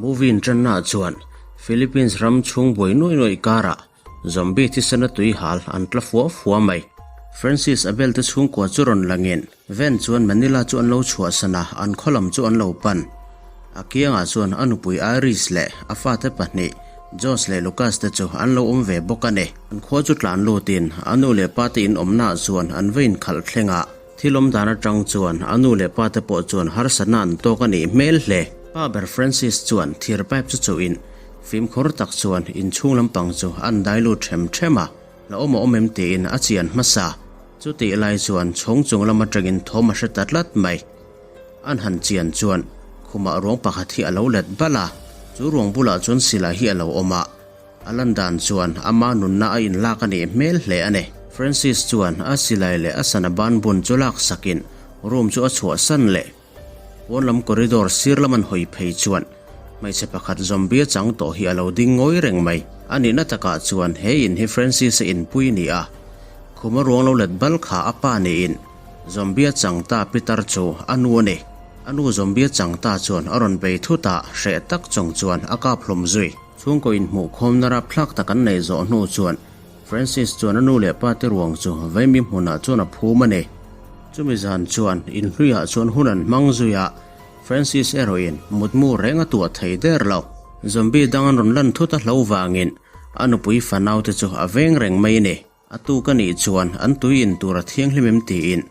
Movie inṭanna ah chuan Philippines ram chhung buai nuaih nuaih karah zombie thisena tui hal an tla fua fua mai. Francis Abel te chhungkua chu rawn langin Van chuan Manila chu an lo chhuahsan a, an khaw lam chu an lo pan. A kiangah chuan a nupui Iris leh a fate pahnih Josh leh Lucas te chu an lo awm ve bawk a ni. An khua chu tlan lutin a nu leh pa te inawmnaah chuan an va inkhalh thleng a. Thil awm dan atang chuan a nu leh pa te pawh chuan harsatna an tawk a nih hmel hle. Pa ber Francis chuan thir pipe chu chuhin fimkhur tak chuan inchhung lampang chu an dai lut them them a, la awm a awm em tiin a chian hmasa. Chutih lai chuan chhawng chung lam atangin thawm a hre ta tlat mai. An han chian chuan khumah ruang pakhat hi a lo let balh a, chu ruang bulah chuan silai hi a lo awm a. A lan dan chuan ama nunna a inlak a nih hmel hle a ni. Francis chuan a silai leh a sana ban bun chu lak sakin room chu a chhuahsan leh. Pawn lam corridor sir lam an hawi phei chuan hmeichhe pakhat zombie a chang tawh hi a lo ding ngawi reng mai. A nihna takah chuan he in hi Francis-a inpui a ni a, khuma ruang lo let bal kha a pa niin zombie a chang ta pitar chu a nu a ni. A nu zombie a chang ta chuan a rawn bei thut a, hreh tak chung chuan a kap hlawm zui. Chhungkaw inhmuhkhawmna rapthlak tak an neih zawh hnu chuan Francis chuan a nu leh pa te ruang chu Vaimi hmunah chuan a phum a ni. Chumi zan chuan inhluiah chuan hun an hmang zui a, Francis erawhin mutmu reng a tuah thei der lo. Zombie dang an rawn lan thut a hlo vangin a nupui fanaute chu a veng reng mai a ni. A tuk a nih chuan an tui in tur a thianghlim em tiin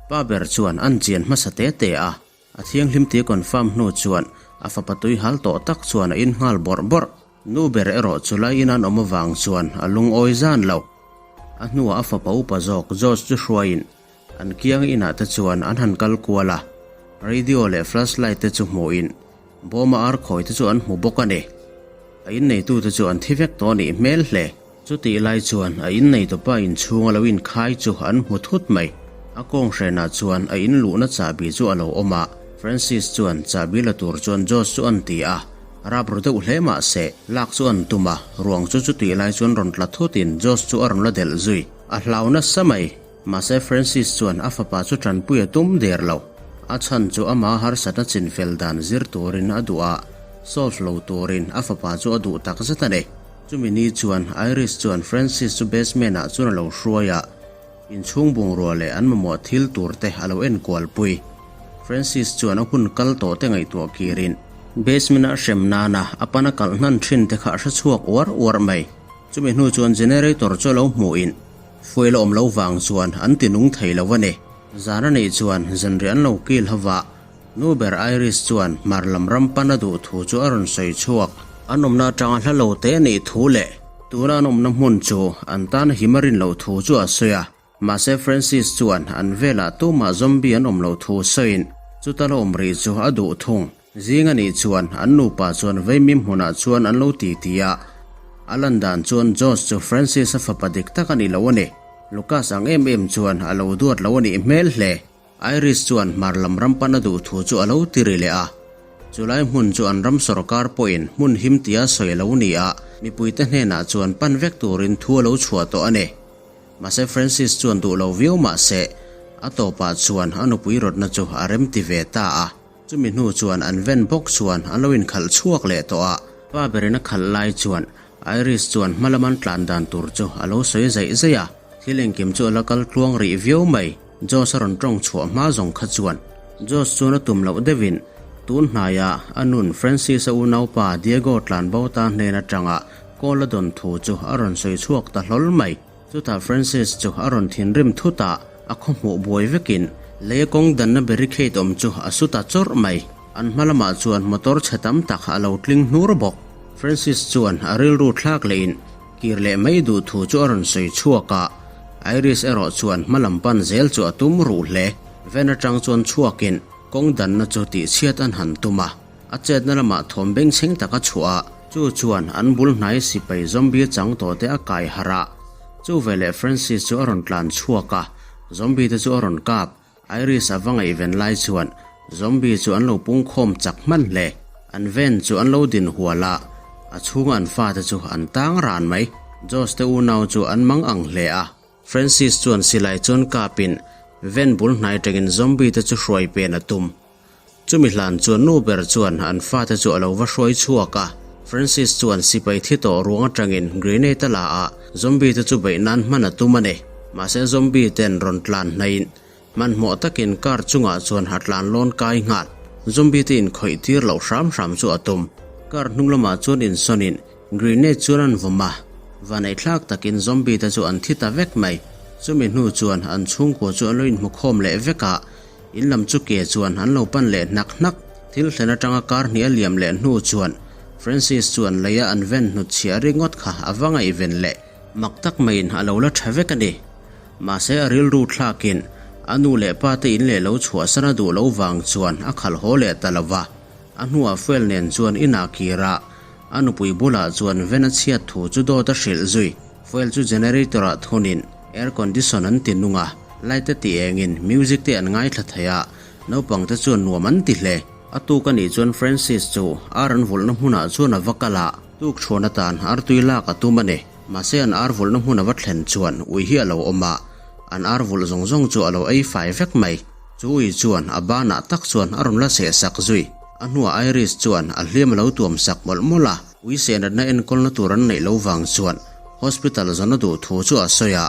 pa ber chuan an chian hmasa te te a. A thianghlim tia confirm hnu chuan a fapa tui hal tawh tak chuan a in nghal bawrh bawrh. Nu ber erawh chu lai in an awm avang chuan a lungawi zan lo. A hnuah a fapa upa zawk George chu hruaiin an kiang inah te chuan an han kal kual a, radio leh flashlight te chu hmuhin bawma ar khawi te chu an hmu bawk a ni. A inneitute chu an thi vek tawh a nih hmel hle. Chutih lai chuan a inneitupa inchhunga lo inkhai chu an hmu thut mai. A kawnghrenah chuan a inluhna chahbi chu a lo awm a, Francis chuan chahbi la tur chuan Josh chu an ti a, rap ru deuh hle mah se, lak chu an tum a, ruang chu chutih lai chuan rawn tla thutin Josh chu a rawn la delh zui. A hlau nasa mai. Mahse Francis chuan a fapa chu tanpui a tum der lo. A chhan chu ama harsatna chinfel dan zir turin a duh a, solve lo turin a fapa chu a duh takzet a ni. Chumi ni chuan Iris chuan Francis chu basement ah chuan a lo hruai a, inchhung bungrua leh an mamawh thil tur te a lo enkualpui. Francis chuan a hun kal tawh te ngaihtuah kirin basement a hrem nana a pana kalh hnan thin te kha a hre chhuak uar uar mai. Chumi hnu chuan generator chu a lo hmuhin fuel a awm lo vang chuan an ti nung thei lo a ni. Zan a nih chuan zanriah an lo kil hova Nu ber Iris chuan hmar lam ram pan a duh thu chu a rawn sawi chhuak. An awmna atanga hla lo te a nih thu leh tuna an awmna hmun chu an tan him a rin loh thu chu a sawi a. Mahse Francis chuan an velah tumah zombie an awm loh thu sawiin chuta la awm rih chu a duh thung. Zing a nih chuan an nupa chuan Veimim hmunah chuan an lo ti ti a. A lan dan chuan Josh chu Francis-a fapa dik tak a ni lo a ni. Lucas ang em em chuan a lo duat lo a nih hmel hle. Iris chuan hmar lam ram pan a duh thu chu a lo ti ri leh a. Chulai hmun chu an ram sorkar pawhin hmun him tia sawi a lo ni a, mipuite hnenah chuan pan vek turin thu a lo chhuah tawh a ni. Mahse Francis chuan duh lo viau mah se, a tawpah chuan a nupui rawtna chu a rem ti ve ta a. Chumi hnu chuan an ven bawk chuan an lo inkhalh chhuak leh tawh a. Pa berin a khalh lai chuan Iris chuan hma laman tlan dan tur chu a lo sawi zaih zaih a, thil engkim chu a la kal tluang rih viau mai. Josh a rawn tawng chhuah hma zawng kha chuan Josh chuan a tum loh deuhin tun hnaia a nun Francis-a unaupa Diego tlanbo ta hnen atanga call a dawn thu chu a rawn sawi chhuak ta hlawl mai. Chutah Francis chu a rawn thinrim thut a, a khaw hmuh buai vekin lei kawng danna barricade awm chu a su ta chawrh mai. An hma lamah chuan motor chhe tam tak a lo tling hnur bawk. Francis chuan a rilru thlak lehin Kir leh mai duh thu chu a rawn sawi chhuak a, Iris erawh chuan hma lam pan zel chu a tum ruh hle. Van atang chuan chhuakin kawng danna chu tihchhiat an han tum a, a chetna lamah thawm bengchheng tak a chhuah a, chu chuan an bul hnai sipai zombie chang tawh te a kai harh a. Chu veleh Francis chu a rawn tlan chhuak a, zombie te chu a rawn kap. Iris a va ngaihven lai chuan zombie chu an lo pungkhawm chak hman hle. An van chu an lo din hual a, a chhunga an fate chu an tang ran mai. Josh te unau chu an mang ang hle a. Francis chuan silai chuan kapin van bul hnai tangin zombie te chu hruai pen a tum. Chumi hlan chuan nu ber chuan an fate chu a lo va hruai chhuak a. Francis chuan sipai thi tawh ruang atangin grenade a la a, zombie te chu beih nan hman a tum a ni. Mahse zombie ten rawn tlan hnaiin hmanhmawh takin car chungah chuan a tlan lawn kai nghal. Zombie te inkhawih tir loh hram hram chu a tum. Car hnung lamah chuan insawnin Grenade chuan an vawm a, vaneihthlak takin zombie te chu an thi ta vek mai. Chumi hnu chuan an chhungkua chu an lo inhmukhawm leh vek a, in lam chu ke chuan an lo pan leh hnak hnak. Thil thlen atanga kar hnih a liam leh hnu chuan Francis chuan leia an ven hnut chhiah ringawt kha a va ngaihven leh mak tak maiin a lo la tha vek a ni. Mahse a rilru thlakin a nu leh pa te in leh lo chhuahsan a duh lo vang chuan a khalh haw leh ta lo va, a hnuah fuel nen chuan inah kir a, A nupui bulah chuan ven a chhiat thu chu dawt a hrilh zui. Fuel chu generator ah thunin air condition an ti nung a, light a ti engin music te an ngaithla thei a, naupang te chuan nuam an ti hle. A tuk a nih chuan Francis chu ar an vulhna hmunah chuan a va kal a, tuk chhuan atan artui lak a tum a ni. Mahse an ar vulhna hmun a va thlen chuan ui hi a lo awm a, an ar vulh zawng zawng chu a lo ei fai vek mai. Chu ui chuan a banah tak chuan a rawn la seh sak zui. A hnuah Iris chuan a hliam a lo tuam sak mawlh mawlh a, ui sehnatna enkawlna tur an neih lo vang chuan hospital zawn a duh thu chu a sawi a.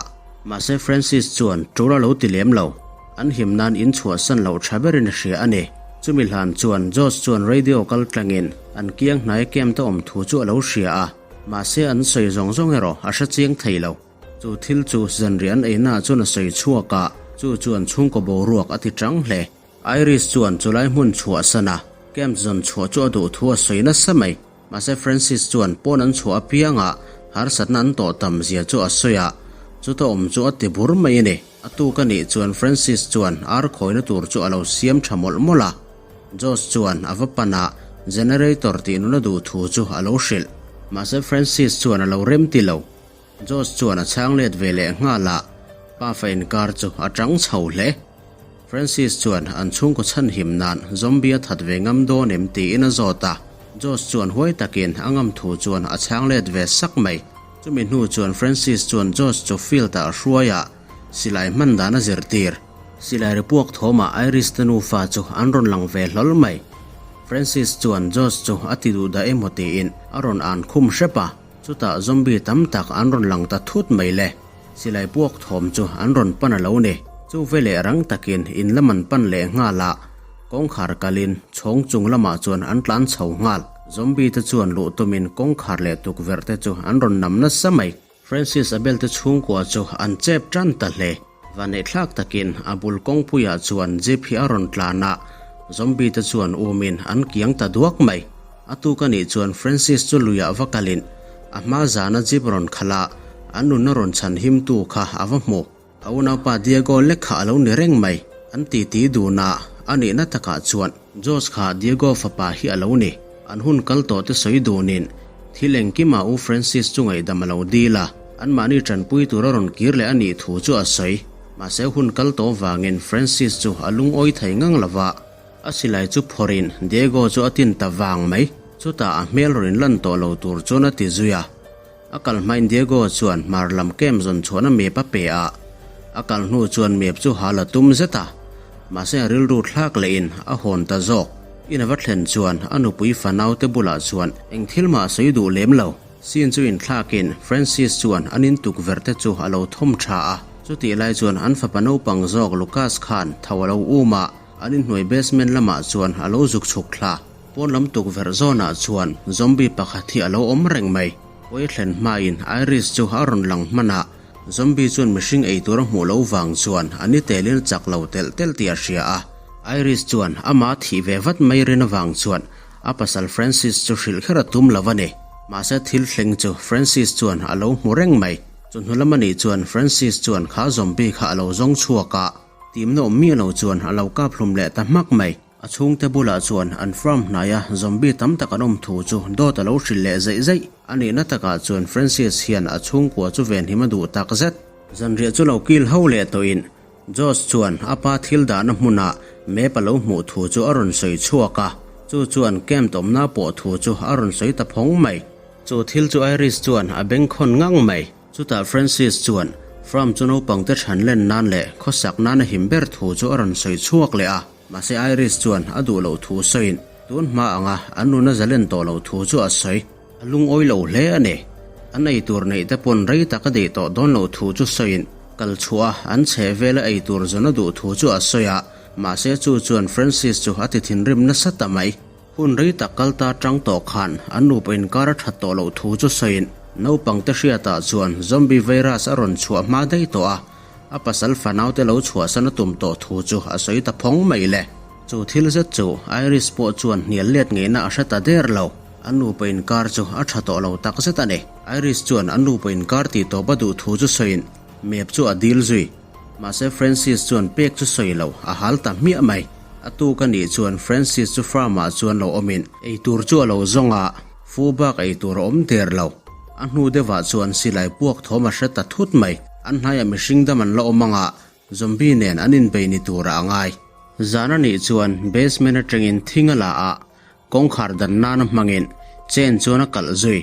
Mahse Francis chuan tul a lo ti lem lo, an him nan in chhuahsan loh tha berin a hria a ni. Chumi hlan chuan Josh chuan radio kal tlangin an kiang hnai camp te awm thu chu a lo hria a, mahse an sawi zawng zawng erawh a hre chiang thei lo. Chu thil chu zanriah an einaah chuan a sawi chhuak a, chu chuan chhungkaw boruak a ti chang hle. Iris chuan chulai hmun chhuahsan a, camp zawn chhuah chu a duh thu a sawi nasa mai. Mahse Francis chuan pawn an chhuah apiangah harsatna an tawh tam zia chu a sawi a, chuta awm chu a ti bur mai a ni. A tuk a nih chuan Francis chuan ar khawina tur chu a lo siam tha mawlh mawlh a. Josh chuan a va pan a, generator tih nun a duh thu chu a lo hrilh. Mahse Francis chuan a lo rem ti lo. Josh chuan a chhang let ve leh nghal a, pafa inkar chu a tang chho hle. Francis chuan an chhungkaw chhanhim nan zombie a that ve ngam dawn em tiin a zawt a, Josh chuan huai takin a ngam thu chuan a chhang let ve sak mai. Chumi hnu chuan Francis chuan Josh chu field ah a hruai a, silai hman dan a zirtir. Silai ri puak thawmah Iris te nufa chu an rawn lang ve hlawl mai. Francis chuan Josh chu a ti duh dah emaw tiin a rawn an khum hrep a. Chutah zombie tam tak an rawn lang ta thut mai le. Silai puak thawm chu an rawn pan a lo ni. Chu veleh rang takin in lam an pan leh nghal a, kawngkhar kalin chhawng chung lamah chuan an tlan chho nghal. Zombie te chuan luh tumin kawngkhar leh tukverh te chu an rawn nam nasa mai. Francis Abel te chhungkua chu an chep tan ta hle. Vaneihthlak takin a bul kawngpuiah chuan jeep hi a rawn tlan a, zombie te chuan umin an kiang ta duak mai. A tuk a nih chuan Francis chu luiah va kalin a hma zana jeep rawn khalh a, an nunna rawn chhan himtu kha a va hmu. A unaupa Diego lek kha a lo ni reng mai. An titi dun a, a nihna takah chuan Josh kha Diego fapa hi a lo ni. An hun kal tawh te sawi dunin thil engkimah U Francis chu ngaihdam a lo dil a, anmahni tanpui tur a rawn kir leh a nih thu chu a sawi. Mahse hun kal tawh vangin Francis chu a lungawi thei ngang lo va, a silai chu phawrhin Diego chu a tin ta vang mai. Chutah a hmel rawn inlan tawh lo tur chuan a ti zui a. A kal hmain Diego chuan hmar lam camp zawn chhuahna map a pe a, a kal hnu chuan map chu hal a tum zet a, mahse a rilru thlak lehin a hawn ta zawk. In a va thlen chuan a nupui fanau te bulah chuan eng thil mah a sawi duh lem lo. Scene chu inthlakin Francis chuan an in tukverh te chu a lo thawm tha a, chutih lai chuan an fapa naupang zawk Lucas khan tho a lo um a, an inhnuai basement lamah chuan a lo zuk chhuk thla. Pawn lam tukverh zawnah chuan zombie pakhat hi a lo awm reng mai. Pawi thlen hmain Iris chu a rawn lang hman a, zombie chuan mihring ei tur a hmuh loh vang chuan a ni telin a chak lo telh telh tih a hria a. Iris chuan amah thih ve vat mai rin avang chuan a pasal Francis chu hrilh kher a tum lo a ni. Mahse thil thleng chu Francis chuan a lo hmu reng mai. Chawhnu lam a nih chuan Francis chuan kha zombie kha a lo zawng chhuak a, timna awm miah lo chuan a lo kap hlum leh ta hmak mai. A chhungte bulah chuan an farm hnaia zombie tam tak an awm thu chu dawt a lo hrilh leh zeih zeih. A nihna takah chuan Francis hian a chhungkua chu venhim a duh tak zet. Zanriah chu lo kil ho leh tawhin Josh chuan a pa thil dahna hmunah map a lo hmuh thu chu a rawn sawi chhuak a, chu chuan camp awmna pawh thu chu a rawn sawi ta phawng mai. Chu thil chu Iris chuan a bengkhawn ngang mai. Chutah Francis chuan farm chu naupangte chhan len nan leh khawsak nan a him ber thu chu a rawn sawi chhuak leh a. Mahse Iris chuan a duh loh thu sawiin tun hma anga an nuna zalen tawh loh thu chu a sawi. A lungawi lo hle a ni. An eitur neih te pawn rei tak a deih tawh dawn loh thu chu sawiin kal chhuah a an chheh vela eitur zawn a duh thu chu a sawi a, mahse chu chuan Francis chu a ti thinrim nasa ta mai. Hun rei tak kal ta tang tawh khan an nupa inkar a that tawh loh thu chu sawiin naupang te hriatah chuan zombie virus a rawn chhuah hma daih tawh a, a pasal fanau te lo chhuahsan a tum tawh thu chu a sawi ta phawng mai le. Chu thil zet chu Iris pawh chuan hnial let ngeihna a hre ta der lo. An nupa inkar chu a tha tawh lo tak zet a ni. Iris chuan an nupa inkar tih tawp a duh thu chu sawiin map chu a dil zui. Mahse Francis chuan pek chu sawi lo, a hal ta hmiah mai. A tuk a nih chuan Francis chu farm ah chuan lo awmin eitur chu a lo zawng a, fu bak eitur a awm der lo. A hnu deuhah chuan silai puak thawm a hre ta thut mai. An hnaiah mihring dam an la awm anga zombie nen an inbei ni turah a ngai. Zan a nih chuan basement atangin thing a la a, Kawngkhar dan nana hmangin chain chuan a kalh zui.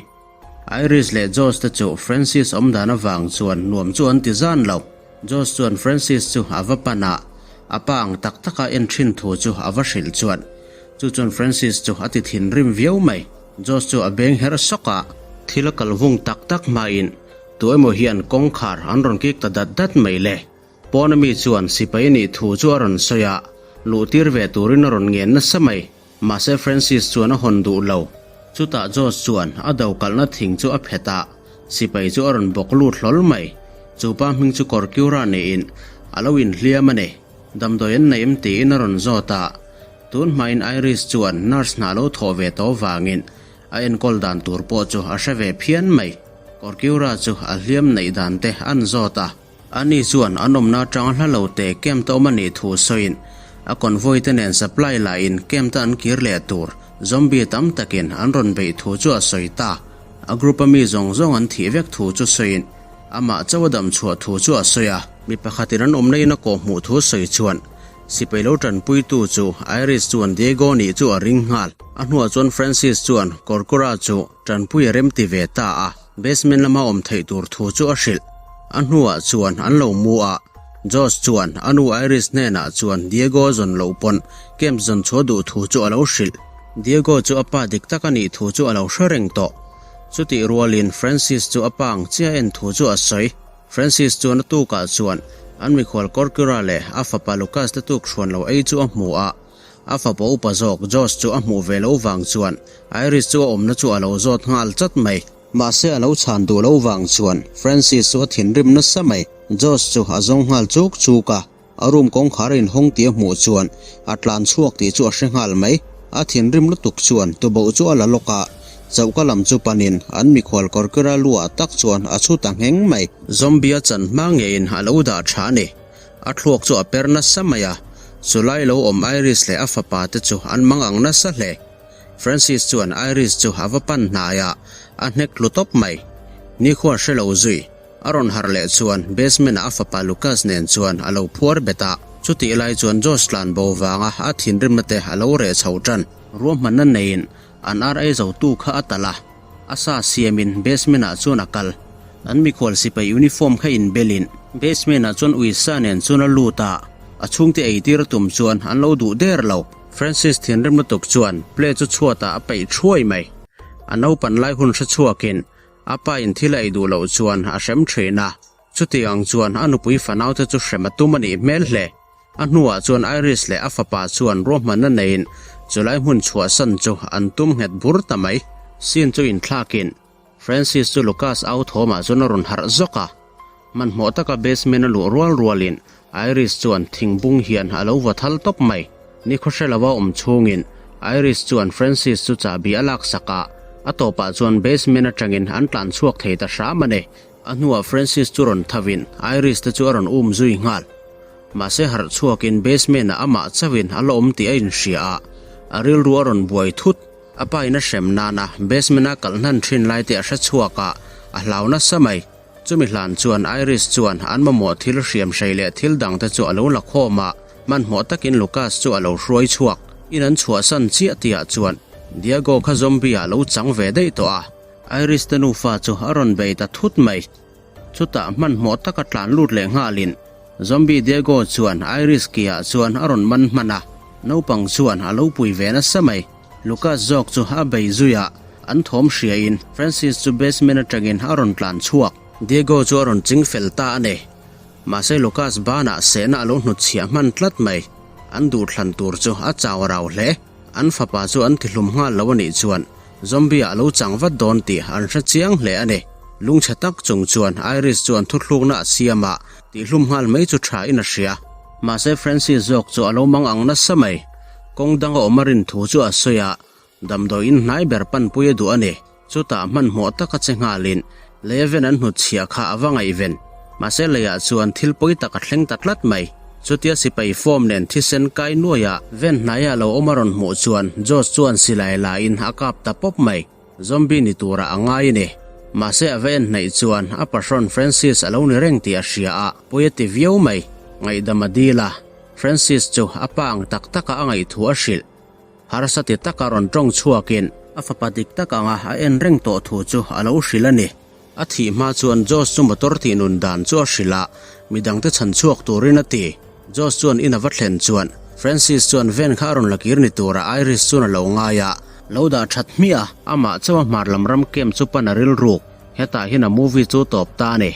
Iris leh Josh te chu Francis awm dan avang chuan nuam chu an ti zan lo. Josh chuan Francis chu a va pan a, a pa ang tak taka en thin thu chu a va hrilh chuan. Chu chuan Francis chu a ti thinrim viau mai. Josh chu a beng her sawk a, thil a kal vung tak tak hmain tu emaw hian kawngkhar an rawn kik ta dat dat mai le. Pawn ami chuan sipai nih thu chu a rawn sawi a, luh tir ve turin a rawn ngen nasa mai. Mahse Francis chuan a hawn duh lo. Chutah Josh chuan a do kalhna thing chu a phet a, sipai chu a rawn bawk lut hlawl mai. Chu pa hming chu Corcura niin a lo inhliam a ni. Damdawi an nei em tiin a rawn zawt a. Tun hmain Iris chuan nurse hna lo thawh ve tawh vangin a enkawl dan tur pawh chu a hre ve phian mai. Corcura chu a hliam neih dan te an zawt a. Ani chuan an awmna atanga hla lo te camp ta awm a nih thu sawiin a convoy te nen supply la in camp ta an kir leh tur zombie tam takin an rawn beih thu chu a sawi ta. A group a mi zawng zawng an thih vek thu chu sawiin amah chauh a dam chhuah thu chu a sawi a. Mi pakhatin an awmna in a kawh hmuh thu sawi chuan sipai lo tanpuitu chu Iris chuan Diego nih chu a ring nghal. A hnuah chuan Francis chuan Corcora chu tanpui a remti ve ta a. Basement lama awm theih tur thu chu a hrilh. A hnuah chuan an lo mu a, Josh chuan a nu Iris hnenah chuan Diego zawn loh pawn camp zawn chhuah duh thu chu a lo hrilh. Diego chu a pa dik tak a nih thu chu a lo hre reng tawh. Chutih rualin Francis chu a pa ang chiah en thu chu a sawi. Francis chuan a tukah chuan an mikhual Corcura leh a fapa Lucas te tuk hruan lo ei chu a hmu a. A fapa upa zawk Josh chu a hmuh ve lo vang chuan Iris chu a awmna chu a lo zawt nghal chat mai. Mahse a lo chhan duh lo vang chuan Francis chu a thinrim nasa mai. Josh chu a zawng nghal chuk chuk a, a room kawngkhar a inhawng tih a hmuh chuan a tlan chhuak tih chu a hre nghal mai. A thinrim lutuk chuan tuboh chu a la lawk a, choka lam chu panin an mikhual kawrkira lu ah tak chuan a chhu ta ngheng mai. Zombie a chan hma ngeiin a lo dah tha a ni. A thluak chu a per nasa mai a, chulai lo awm Iris leh a fapa te chu an mang ang nasa hle. Francis chuan Iris chu a va pan hnai a, a hnek tlu tawp mai. Nikhua hre lo zui, a rawn harh leh chuan basement ah a fapa Lucas nen chuan a lo phuar bet a, chutih lai chuan Josh tlan bo vanga a thinrimna te a lo reh chho tan. Ruahmanna neiin an ar ei zo tu kha a talh a, a sa siamin basement ah chuan a kal. An mikhual sipai uniform kha inbelin basement ah chuan uisa nen chuan a lut a, a chhungte eitir a tum chuan an lo duh der lo. Francis thinrim lutuk chuan plate chu chhuatah a peih thuai mai. A naupan lai hun hre chhuakin a pa in thil a ei duh loh chuan a hrem thin a, chutiang ang chuan a nupui fanaute chu hrem a tum a nih hmel hle. A hnuah chuan Iris leh a fapa chuan ruahmanna neiin chulai hmun chhuahsan chu an tum nghet bur ta mai. Scene chu inthlakin Francis chu Lucas au thawmah chuan a rawn harh zawk a. Hmanhmawh taka basement a luh rual rualin Iris chuan thingbung hian a lo vaw thal tawp mai. Nikhaw hre lova awm chhungin Iris chuan Francis chu chahbi a laksak a, a tawpah chuan basement atangin an tlan chhuak thei ta hram a ni. A hnuah Francis chu rawn thavin Iris te chu a rawn um zui nghal. Mahse harh chhuakin basement ah amah chauhin a la awm tih a inhria a, a rilru a rawn buai thut. A pa in a hrem nana basement a kalh hnan thin lai te a hre chhuak a, a hlau nasa mai. Chumi hlan chuan Iris chuan an mamawh thil hriam hrei leh thil dang te chu a lo la khawm a, hmanhmawh takin Lucas chu a lo hruai chhuak. In an chhuahsan chiah tihah chuan Diego kha zombie ah lo chang ve daih tawh a. Iris te nufa chu a rawn bei ta thut mai. Chutah hmanhmawh taka tlan lut leh nghalin Zombie Diego chuan Iris ki ah chuan a rawn man hman a. Naupang chuan a lo pui ve nasa mai. Lucas zawk chu a bei zui a, an thawm hriain Francis chu basement atangin a rawn tlan chhuak. Diego chu a rawn ching fel ta a ni. Mahse Lucas banah sehna a lo hnutchhiah hman tlat mai. An duhthlan tur chu a chau rau hle. An fapa chu an tihlum nghal lo a nih chuan zombie ah a lo chang vat dawn tih an hre chiang hle a ni. Lungchhe tak chung chuan Iris chuan thuthlukna a siam a, tihlum nghal mai chu tha in a hria. Mahse Francis zawk chu a lo mang ang nasa mai. Kawng dang a awm a rin thu chu a sawi a, damdawi in hnai ber panpui a duh a ni. Chutah hmanhmawh taka che nghalin Leven an hnutchhiah kha a va ngaihven. Mahse leiah chuan thil pawi tak a thleng ta tlat mai. Chutia sipai form nen thisen kai nuaia ven hnaiah lo awm a rawn hmuh chuan Josh chuan silai lain a kap ta pawp mai. Zombie ni turah a ngai a ni. Mahse a va en hnaih chuan a pahrawn Francis a lo ni reng tih a hria a, pawi a ti viau mai. Ngaihdam a dil a, Francis chu a pa ang tak taka a ngaih thu a hrilh. Harsa ti taka rawn tawng chhuakin a fapa dik tak anga a en reng tawh thu chu a lo hrilh a ni. A thih hma chuan Josh chu motor tih nun dan chu a hrilh a, midangte chhan chhuak turin a ti. Josh chuan in a va thlen chuan Francis chuan van kha a rawn la kir ni tura Iris chuan a lo ngai a, lo dah that hmiah a, amah chauh a hmar lam ram camp chu pan a rilruk. Hetah hian a movie chu tawp ta a ni.